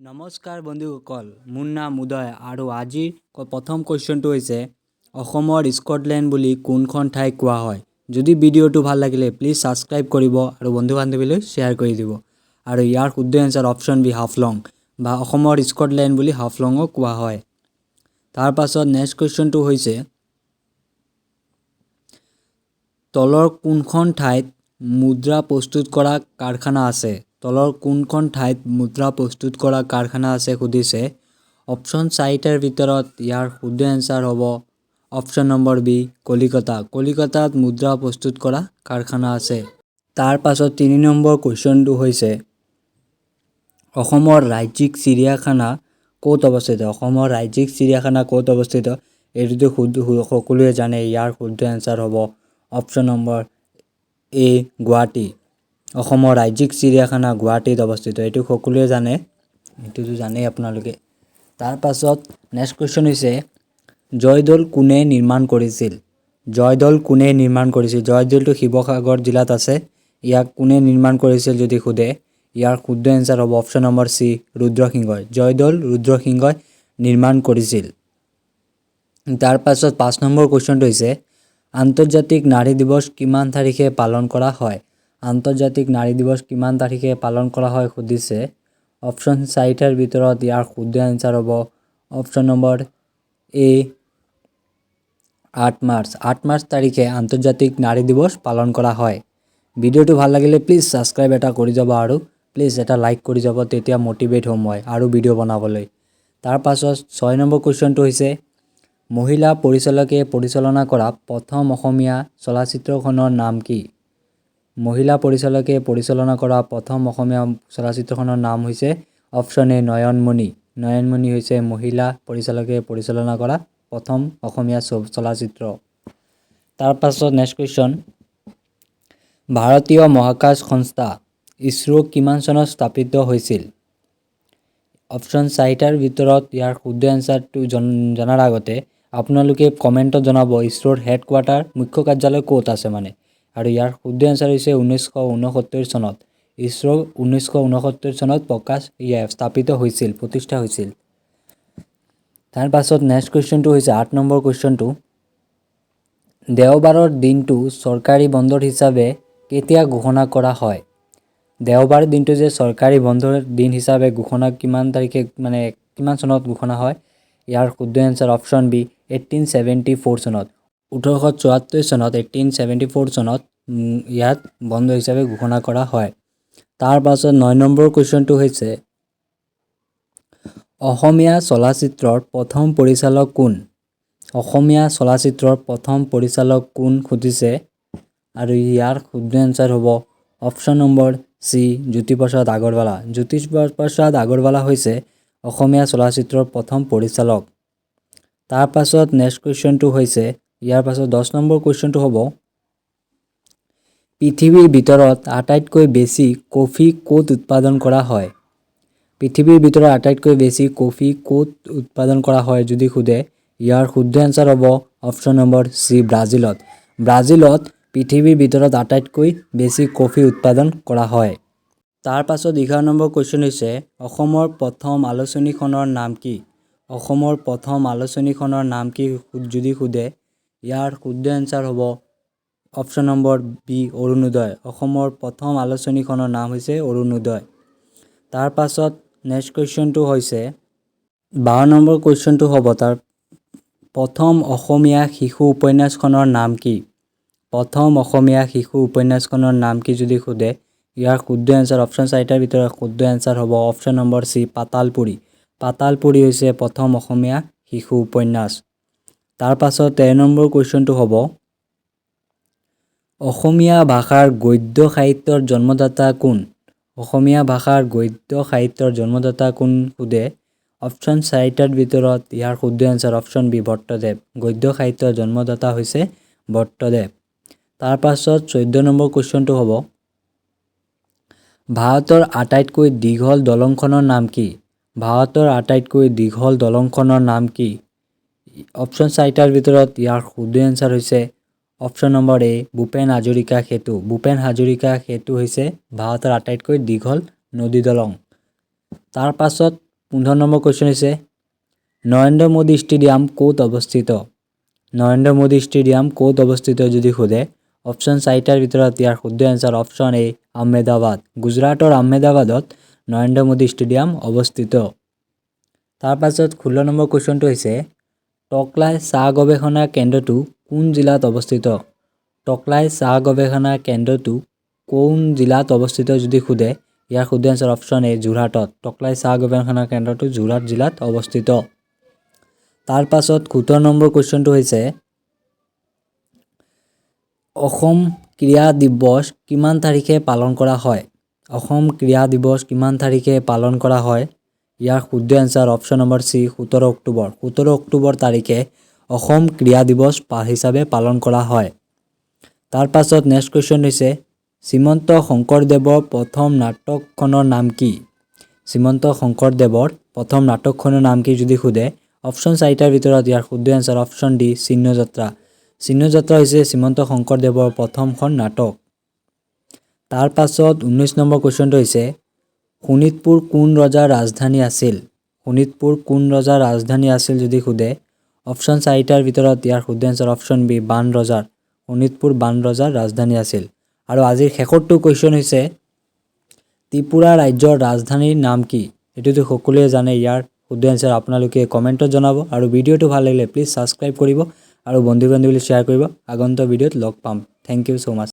নমস্কাৰ বন্ধুসকল, মোৰ নাম উদয় আৰু আজিৰ প্ৰথম কুৱেশ্যনটো হৈছে অসমৰ স্কটলেণ্ড বুলি কোনখন ঠাইক কোৱা হয়? যদি ভিডিঅ'টো ভাল লাগিলে প্লিজ ছাবস্ক্ৰাইব কৰিব আৰু বন্ধু বান্ধৱীলৈ শ্বেয়াৰ কৰি দিব। আৰু ইয়াৰ শুদ্ধ এনচাৰ অপশ্যন বি, হাফলং, বা অসমৰ স্কটলেণ্ড বুলি হাফলঙক কোৱা হয়। তাৰ পাছত নেক্সট কুৱেশ্যনটো হৈছে তলৰ কোনখন ঠাইত মুদ্ৰা প্ৰস্তুত কৰা কাৰখানা আছে? তলৰ কোনখন ঠাইত মুদ্ৰা প্ৰস্তুত কৰা কাৰখানা আছে সুধিছে। অপশ্যন চাৰিটাৰ ভিতৰত ইয়াৰ শুদ্ধ এনচাৰ হ'ব অপশ্যন নম্বৰ বি, কলিকতা। কলিকতাত মুদ্ৰা প্ৰস্তুত কৰা কাৰখানা আছে। তাৰ পাছত 3 নম্বৰ কুৱেশ্যনটো হৈছে অসমৰ ৰাজ্যিক চিৰিয়াখানা ক'ত অৱস্থিত? অসমৰ ৰাজ্যিক চিৰিয়াখানা ক'ত অৱস্থিত? এইটোতো শুদ্ধ সকলোৱে জানে। ইয়াৰ শুদ্ধ এনচাৰ হ'ব অপশ্যন নম্বৰ এ, গুৱাহাটী। অসমৰ ৰাজ্যিক চিৰিয়াখানা গুৱাহাটীত অৱস্থিত। এইটো সকলোৱে জানে, এইটোতো জানেই আপোনালোকে। তাৰ পাছত নেক্সট কুৱেশ্যন হৈছে জয়দৌল কোনে নিৰ্মাণ কৰিছিল? জয়দৌল কোনে নিৰ্মাণ কৰিছিল? জয়দৌলটো শিৱসাগৰ জিলাত আছে। ইয়াক কোনে নিৰ্মাণ কৰিছিল যদি সোধে, ইয়াৰ শুদ্ধ এনচাৰ হ'ব অপশ্যন নম্বৰ চি, ৰুদ্ৰসিংহই। জয়দৌল ৰুদ্ৰসিংহই নিৰ্মাণ কৰিছিল। তাৰ পাছত 5 নম্বৰ কুৱেশ্যনটো হৈছে আন্তৰ্জাতিক নাৰী দিৱস কিমান তাৰিখে পালন কৰা হয়? আন্তৰ্জাতিক নাৰী দিৱস কিমান তাৰিখে পালন কৰা হয় সুধিছে। অপশ্যন চাৰিটাৰ ভিতৰত ইয়াৰ শুদ্ধ এনচাৰ হ'ব অপশ্যন নম্বৰ এ, 8 মাৰ্চ। 8 মাৰ্চ তাৰিখে আন্তৰ্জাতিক নাৰী দিৱস পালন কৰা হয়। ভিডিঅ'টো ভাল লাগিলে প্লিজ ছাবস্ক্ৰাইব এটা কৰি যাব আৰু প্লিজ এটা লাইক কৰি যাব, তেতিয়া মটিভেট হ'ম মই আৰু ভিডিঅ' বনাবলৈ। তাৰ পাছত 6 নম্বৰ কুৱেশ্যনটো হৈছে মহিলা পৰিচালকে পৰিচালনা কৰা প্ৰথম অসমীয়া চলচ্চিত্ৰখনৰ নাম কি? মহিলা পৰিচালকে পৰিচালনা কৰা প্ৰথম অসমীয়া চলচ্চিত্ৰখনৰ নাম হৈছে অপশ্যন এ, নয়নমণি। নয়নমণি হৈছে মহিলা পৰিচালকে পৰিচালনা কৰা প্ৰথম অসমীয়া চলচ্চিত্ৰ। তাৰ পাছত নেক্সট কুৱেশ্যন, ভাৰতীয় মহাকাশ সংস্থা ইছৰ' কিমান চনত স্থাপিত হৈছিল? অপশ্যন চাৰিটাৰ ভিতৰত ইয়াৰ শুদ্ধ এনচাৰটো জনাৰ আগতে আপোনালোকে কমেণ্টত জনাব ইছৰ'ৰ হেডকোৱাৰ্টাৰ, মুখ্য কাৰ্যালয় ক'ত আছে মানে। আৰু ইয়াৰ শুদ্ধ এনচাৰ হৈছে 1969 চনত। ইছৰ' 1969 চনত প্ৰকাশ স্থাপিত হৈছিল, প্ৰতিষ্ঠা হৈছিল। তাৰ পাছত নেক্সট কুৱেশ্যনটো হৈছে 8 নম্বৰ কুৱেশ্যনটো, দেওবাৰৰ দিনটো চৰকাৰী বন্ধৰ হিচাপে কেতিয়া ঘোষণা কৰা হয়? দেওবাৰ দিনটো যে চৰকাৰী বন্ধৰ দিন হিচাপে ঘোষণা কিমান তাৰিখে, মানে কিমান চনত ঘোষণা হয়? ইয়াৰ শুদ্ধ এনচাৰ অপশ্যন বি, 1874 চনত। 1874 চনত, 1874 চনত ইয়াত বন্ধ হিচাপে ঘোষণা কৰা হয়। তাৰ পাছত 9 নম্বৰ কুৱেশ্যনটো হৈছে অসমীয়া চলচ্চিত্ৰৰ প্ৰথম পৰিচালক কোন? অসমীয়া চলচ্চিত্ৰৰ প্ৰথম পৰিচালক কোন সুধিছে। আৰু ইয়াৰ শুদ্ধ এনচাৰ হ'ব option number C, Jyotiprasad Agarwala. Jyotiprasad Agarwala হৈছে অসমীয়া চলচ্চিত্ৰৰ প্ৰথম পৰিচালক। তাৰ পাছত নেক্সট কুৱেশ্যনটো হৈছে, ইয়াৰ পাছত 10 নম্বৰ কুৱেশ্যনটো হ'ব পৃথিৱীৰ ভিতৰত আটাইতকৈ বেছি কফি ক'ত উৎপাদন কৰা হয়? পৃথিৱীৰ ভিতৰত আটাইতকৈ বেছি কফি ক'ত উৎপাদন কৰা হয় যদি সোধে, ইয়াৰ শুদ্ধ এনচাৰ হ'ব অপশ্যন নম্বৰ চি, ব্ৰাজিলত। ব্ৰাজিলত পৃথিৱীৰ ভিতৰত আটাইতকৈ বেছি কফি উৎপাদন কৰা হয়। তাৰ পাছত 11 নম্বৰ কুৱেশ্যন হৈছে অসমৰ প্ৰথম আলোচনীখনৰ নাম কি? অসমৰ প্ৰথম আলোচনীখনৰ নাম কি যদি সোধে, ইয়াৰ শুদ্ধ এনচাৰ হ'ব অপশ্যন নম্বৰ বি, অৰুণোদয়। অসমৰ প্ৰথম আলোচনীখনৰ নাম হৈছে অৰুণোদয়। তাৰ পাছত নেক্সট কুৱেশ্যনটো হৈছে 12 নম্বৰ কুৱেশ্যনটো হ'ব তাৰ প্ৰথম অসমীয়া শিশু উপন্যাসখনৰ নাম কি? প্ৰথম অসমীয়া শিশু উপন্যাসখনৰ নাম কি যদি সোধে, ইয়াৰ শুদ্ধ এনচাৰ, অপশ্যন চাৰিটাৰ ভিতৰত শুদ্ধ এনচাৰ হ'ব অপশ্যন নম্বৰ চি, পাতালপুৰি। পাতালপুৰি হৈছে প্ৰথম অসমীয়া শিশু উপন্যাস। তাৰ পাছত 13 নম্বৰ কুৱেশ্যনটো হ'ব অসমীয়া ভাষাৰ গদ্য সাহিত্যৰ জন্মদাতা কোন? অসমীয়া ভাষাৰ গদ্য সাহিত্যৰ জন্মদাতা কোন সোধে। অপশ্যন চাৰিটাৰ ভিতৰত ইয়াৰ শুদ্ধ এনচাৰ অপশ্যন বি, ভট্টদেৱ। গদ্য সাহিত্যৰ জন্মদাতা হৈছে ভট্টদেৱ। তাৰ পাছত 14 নম্বৰ কুৱেশ্যনটো হ'ব ভাৰতৰ আটাইতকৈ দীঘল দলংখনৰ নাম কি? ভাৰতৰ আটাইতকৈ দীঘল দলংখনৰ নাম কি? অপশ্যন চাৰিটাৰ ভিতৰত ইয়াৰ শুদ্ধ এনচাৰ হৈছে অপশ্যন নম্বৰ এ, ভূপেন হাজৰিকা সেতু। ভূপেন হাজৰিকা সেতু হৈছে ভাৰতৰ আটাইতকৈ দীঘল নদী দলং। তাৰ পাছত 15 নম্বৰ কুৱেশ্যন হৈছে, নৰেন্দ্ৰ মোদী ষ্টেডিয়াম ক'ত অৱস্থিত? নৰেন্দ্ৰ মোদী ষ্টেডিয়াম ক'ত অৱস্থিত যদি সোধে, অপশ্যন চাৰিটাৰ ভিতৰত ইয়াৰ শুদ্ধ এনচাৰ অপশ্যন এ, আহমেদাবাদ। গুজৰাটৰ আহমেদাবাদত নৰেন্দ্ৰ মোদী ষ্টেডিয়াম অৱস্থিত। তাৰপাছত 16 নম্বৰ কুৱেশ্যনটো হৈছে, টকলাই চাহ গৱেষণা কেন্দ্ৰটো কোন জিলাত অৱস্থিত? টকলাই চাহ গৱেষণা কেন্দ্ৰটো কোন জিলাত অৱস্থিত যদি সোধে, ইয়াৰ শুদ্ধ এনচাৰ অপশ্যন এ, যোৰহাটত। টকলাই চাহ গৱেষণা কেন্দ্ৰটো যোৰহাট জিলাত অৱস্থিত। তাৰপাছত 17 নম্বৰ কুৱেশ্যনটো হৈছে, অসম ক্ৰীড়া দিৱস কিমান তাৰিখে পালন কৰা হয়? অসম ক্ৰীড়া দিৱস কিমান তাৰিখে পালন কৰা হয়? ইয়াৰ শুদ্ধ answer option number C, 17 October. 17 October তাৰিখে অসম ক্ৰীড়া দিৱস হিচাপে পালন কৰা হয়। তাৰপাছত নেক্সট কুৱেশ্যন হৈছে, শ্ৰীমন্ত শংকৰদেৱৰ প্ৰথম নাটকখনৰ নাম কি? শ্ৰীমন্ত শংকৰদেৱৰ প্ৰথম নাটকখনৰ নাম কি যদি সোধে, অপশ্যন চাৰিটাৰ ভিতৰত ইয়াৰ শুদ্ধ এনচাৰ অপশ্যন ডি, চিহ্নযাত্ৰা। চিহ্নযাত্ৰা হৈছে শ্ৰীমন্ত শংকৰদেৱৰ প্ৰথমখন নাটক। তাৰপাছত 19 নম্বৰ কুৱেশ্যনটো হৈছে, শোণিতপুৰ কোন ৰজাৰ ৰাজধানী আছিল? শোণিতপুৰ কোন ৰজাৰ ৰাজধানী আছিল যদি সোধে, অপশ্যন চাৰিটাৰ ভিতৰত ইয়াৰ শুদ্ধ এনচাৰ অপশ্যন বি, বান ৰজাৰ। শোণিতপুৰ বান ৰজাৰ ৰাজধানী আছিল। আৰু আজিৰ শেষৰটো কুৱেশ্যন হৈছে, ত্ৰিপুৰা ৰাজ্যৰ ৰাজধানীৰ নাম কি? এইটোতো সকলোৱে জানে। ইয়াৰ শুদ্ধ এনচাৰ আপোনালোকে কমেণ্টত জনাব আৰু ভিডিঅ'টো ভাল লাগিলে প্লিজ ছাবস্ক্ৰাইব কৰিব আৰু বন্ধু বান্ধৱীলৈ শ্বেয়াৰ কৰিব। আগন্তুক ভিডিঅ'ত লগ পাম। Thank you so much.